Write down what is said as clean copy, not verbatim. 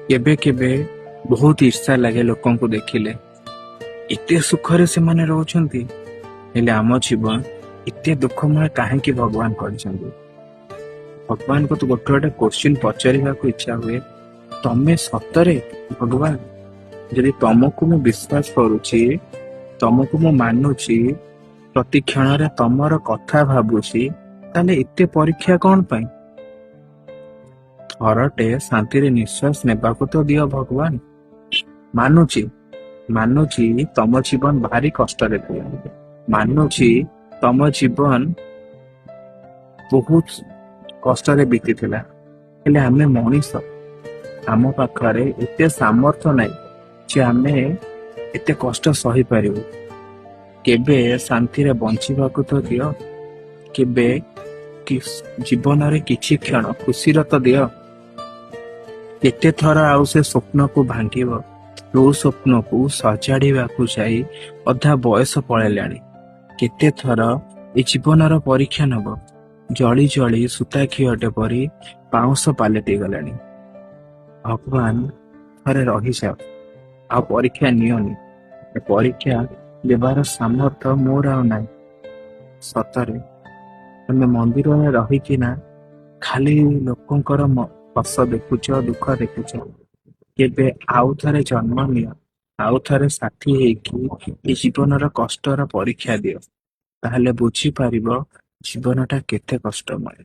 କେବେ କେବେ ବହୁତ ଈର୍ଷା ଲାଗେ ଲୋକଙ୍କୁ ଦେଖିଲେ। ଏତେ ସୁଖରେ ସେମାନେ ରହୁଛନ୍ତି, ହେଲେ ଆମ ଜୀବନ ଏତେ ଦୁଃଖମୟ କାହିଁକି ଭଗବାନ କରିଛନ୍ତି? ଭଗବାନଙ୍କୁ ତ ଗୋଟେ ଗୋଟେ କୋଶ୍ଚିନ୍ ପଚାରିବାକୁ ଇଚ୍ଛା ହୁଏ, ତମେ ସତରେ ଭଗବାନ? ଯଦି ତମକୁ ମୁଁ ବିଶ୍ୱାସ କରୁଛି, ତମକୁ ମୁଁ ମାନୁଛି, ପ୍ରତି କ୍ଷଣରେ ତମର କଥା ଭାବୁଛି, ତାହେଲେ ଏତେ ପରୀକ୍ଷା କଣ ପାଇଁ? ଥରଟେ ଶାନ୍ତିରେ ନିଶ୍ୱାସ ନେବାକୁ ତ ଦିଅ ଭଗବାନ। ମାନୁଛି, ମାନୁଛି, ତମ ଜୀବନ ଭାରି କଷ୍ଟରେ ଥିଲା। ମାନୁଛି, ତମ ଜୀବନ ବହୁତ କଷ୍ଟରେ ବିତିଥିଲା। ହେଲେ ଆମେ ମଣିଷ, ଆମ ପାଖରେ ଏତେ ସାମର୍ଥ୍ୟ ନାହିଁ ଯେ ଆମେ ଏତେ କଷ୍ଟ ସହିପାରିବୁ। କେବେ ଶାନ୍ତିରେ ବଞ୍ଚିବାକୁ ତ ଦିଅ। କେବେ ଜୀବନରେ କିଛି କ୍ଷଣ ଖୁସିର ତ ଦିଅ। କେତେ ଥର ଆଉ ସେ ସ୍ୱପ୍ନକୁ ଭାଙ୍ଗିବ, ଯୋଉ ସ୍ୱପ୍ନକୁ ସଜାଡ଼ିବାକୁ ଯାଇ ଅଧା ବୟସ ପଳେଇଲାଣି? କେତେ ଥର ଏ ଜୀବନର ପରୀକ୍ଷା ନବ? ଜଳି ଜଳି ସୂତା ଖିଅଟେ ପରି ପାଉଁଶ ପାଲଟି ଗଲାଣି। ଭଗବାନ, ଥରେ ରହିଯାଅ, ଆଉ ପରୀକ୍ଷା ନିଅନି। ଏ ପରୀକ୍ଷା ଦେବାର ସାମର୍ଥ୍ୟ ମୋର ଆଉ ନାହିଁ। ସତରେ ତମେ ମନ୍ଦିରରେ ରହିକିନା ଖାଲି ଲୋକଙ୍କର ହସ ଦେଖୁଛ, ଦୁଃଖ ଦେଖୁଛ। କେବେ ଆଉ ଥରେ ଜନ୍ମ ନିଅ, ଆଉ ଥରେ ସାଥୀ ହେଇକି ଏ ଜୀବନର କଷ୍ଟର ପରୀକ୍ଷା ଦିଅ, ତାହେଲେ ବୁଝିପାରିବ ଜୀବନଟା କେତେ କଷ୍ଟମୟ।